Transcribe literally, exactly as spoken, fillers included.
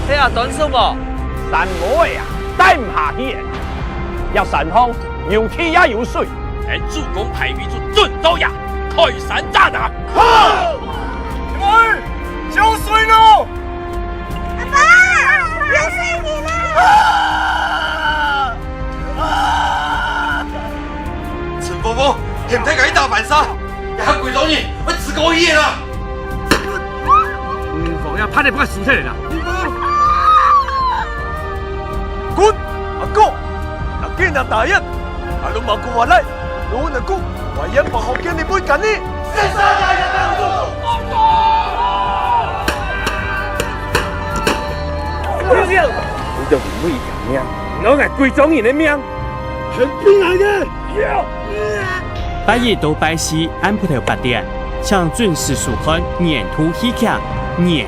係阿短叔無？山外啊，帶毋下去个。這山項有地也有水。𫣆主公派兵出準遭也，開山斬啊！好！你們小心哦！阿爸，有水人啊！啊！啊！陳伯伯，你毋使佮佢打扮煞，這下歸莊人會知過去个啦！ 嗯，王爺，怕你不敢輸忒了啦。滾！阿哥，若見若打人，阿龍毛骨活來，龍魂个骨，我也不好見你不趕你。你就為人命，拿𠊎歸莊人个命，全拚來个！八月到拜四暗晡頭八點，請準時收看年度喜劇《年》。